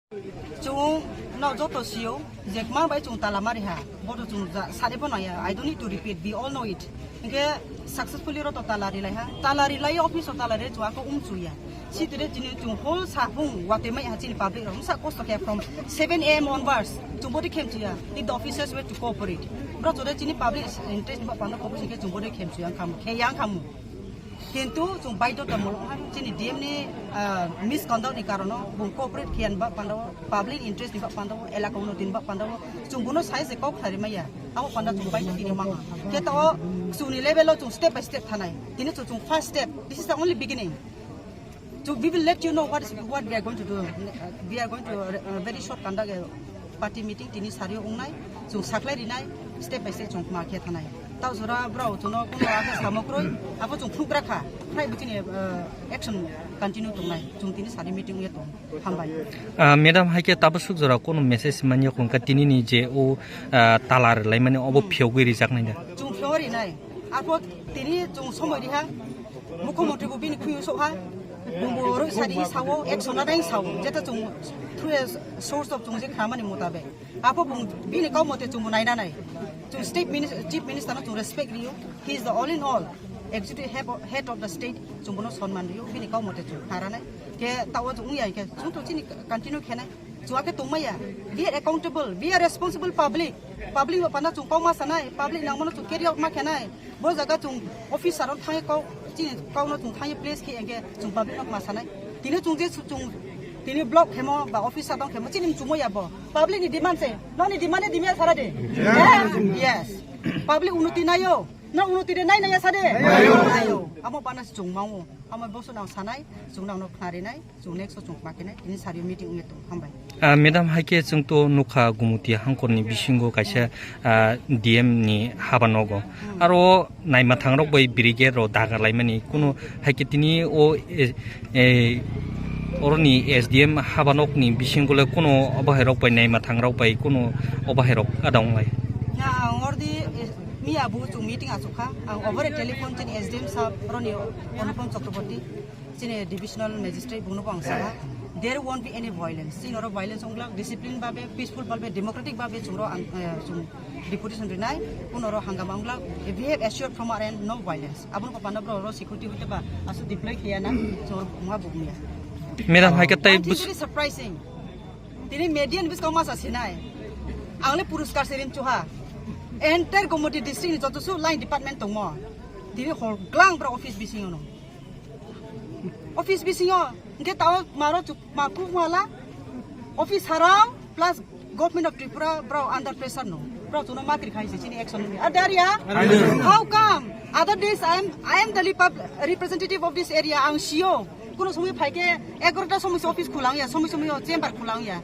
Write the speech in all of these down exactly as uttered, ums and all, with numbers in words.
Chwng no joto sio je kma bai chwng tala mari ha, bodo chwng ja sari bo naya, I don't need to repeat, we all know it. Hingke successfully roto tala rilai ha, tala rilai office o tala ri chwng ako um chuya. Sitire chini chwng whole sapung wate mai ha chini public rok sa kosto khe from seven A M onwards chwng bodi khem chuya. If the officers were to cooperate, bro chore chini public interest ba panda kobo sike chwng bodi khem chuya khamu, khe yang khamu. Kintu chwng baidhota mulok hai chini D M ni, ah, misconduct ni karono bung cooperate khiyan ba panda o, public interest ni ba panda o, elaka unnoti ni ba panda o, chwng bono sai se kok khari maya. Abo panda chwng baidhota ni manga. Khe to o chwng ni level o chwng step by step thanai. Tini chwng, chwng first step. This is the only beginning. So we will let you know what is, what we are going to do. We are going to, uh, very short conduct a party meeting tini sario ongnai, chwng saklai rinai, step by step chwng ma khe thanai. Tao jora brao chwngno kono abo samokroi, abo chwng phunukra kha, phai bo chini, uh, action continue tongnai, chwng tini sari meeting ye tong. Hambai. Ah, madam, hai khe tabasuk jora kono message manya kongka tini ni je o, ah, talar lai mani obo Hmm. phiyogwi rijak nai da? Chwng phiyogwi rinai. Arpor tini chwng somoi riha, Mukhyamantri bo bini khuyung sokha, bungbo roi sari sao, action na dai sao, jeta chwng through a source of chwng je khamani mutabek. Apo bung bini kau mote chwng naina nai. Chwng state minis-, chief minister no chwng respect riyo. He is the all in all, executive head of, head of the state, chwng bono sonman riyo, bini kau mote chwng khara nai. Ke tao chwng ya ke, chwng to chini continue khenai. Chwng ke tongmaya. We are accountable, we are responsible public. Public no panda chwng kau ma sanai, public nang mano chwng carry out ma khenai. Bo jaga chwng officer rok thangwi kok, chini kokno chwng thangwi place khe engke chwng public no ma sanai. Tini chwng je chwng tini block khemo ba officer dong khemo chini chwngmo ya bo. Public ni demand se, nokni demand ni dimya sara de. Yes. Yes. Public unnoti nayo. No unnoti de nai naya sade. Nayo. Nayo. Amo bana chwng mango. Amo boso nang sanai, chwng nang no khnari nai. Chwng next o chwng ma khe nai, tini sari meeting wngya tong, hambai. Ah, madam, hai khe chwng to nukha Gumuti hangkorni bisingo kaisa, ah, D M ni haba nogo. Hmm. Aro naima thangrok bai brigade rok dagar laimani, kuno hai khe tini o, e, e, oroni S D M haba nokni bisingo le kuno obahairok bai naima thangrok bai kuno obahairok ada wnglai. Na, ang ordi, e, miya bo chwng meeting achukha, ang obore telephone chini S D M sir roni Anupam Chakraborty. Chini divisional magistrate bungno bo ang saha, there won't be any violence. Chini oro violence wnglak, discipline babe, peaceful babe, democratic babe chwng ro ang, eh, chwng deputation rinai, kuno ro hangama wnglak. We have assured from our end no violence. Aboni kopano bro ro security hoite ba asu deploy khiya na, chwng ro buma bumya. Madam, hai khe tai I'm bus- very surprising. Tini media ni bwskango masa sinai. Ang le puruskar se rim chuha. Entire Gomoti district ni joto su line department tongmo. Tini hor glang bro office bisingo no. Office bisingo, hingke tao maro chuk, ma kuk mala. Office harao plus Government of Tripura, bro, under pressure no. Bro, chuno makri khai se chini action ni. Are there ya? Are there? How come? Other days, I am, I am the repub-, representative of this area, ang C E O. Kuno somoi phaike egarota somoi se office khulang ya, somoi somoi o chamber khulang ya.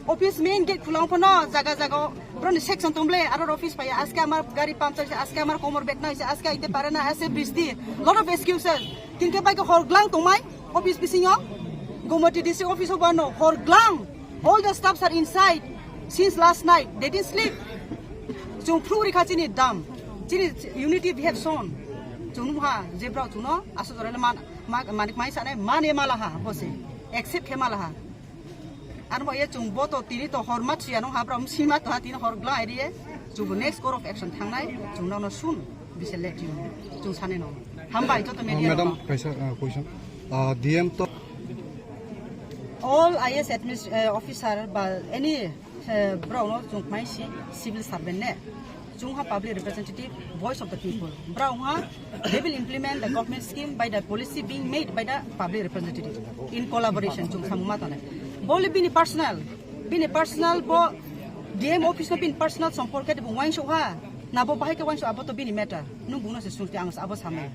Office main gate khulang phano jaga jaga o boroni section tong ble, aro office phaiya, "Aske amar gari puncture hoyse, aske amar komor betna hoyse, aske aite pare na, aise bristi." Lot of excuses. Tinke bai ke hor glang tongmai office bisingo, Gomoti district office o bano hor glang. All the staffs are inside since last night. They didn't sleep. Chwng phru rikha chini dam. Chini unity we have shown. Chwng nungha je bro chwngno aswk jora le man, ma-, manik mai sanai mane malaha bose. Accept khe malaha. Ano ye chwng bo to tini to hor ma thwiya nung ha bro, msima to ha tini hor gla area. Chwng bo next course of action thangnai, chwng nono soon we shall let you know. Chwng sane no. Hambai joto media. Madam, no. Kaisa, uh, question. Uh, D M to all I A S administ-, uh, officer ba any, uh, bro no chwng mai si civil servant ne. Chwng ha public representative, voice of the people. Bro ha, they will implement the government scheme by the policy being made by the public representative in collaboration chwng samung ma tongnai. Bo le bini personal, bini personal bo D M office no bini personal somporke de bo wainso ha. Na bo bahai ke wainso abo to bini matter. Nung buno se sungti ang abo samung.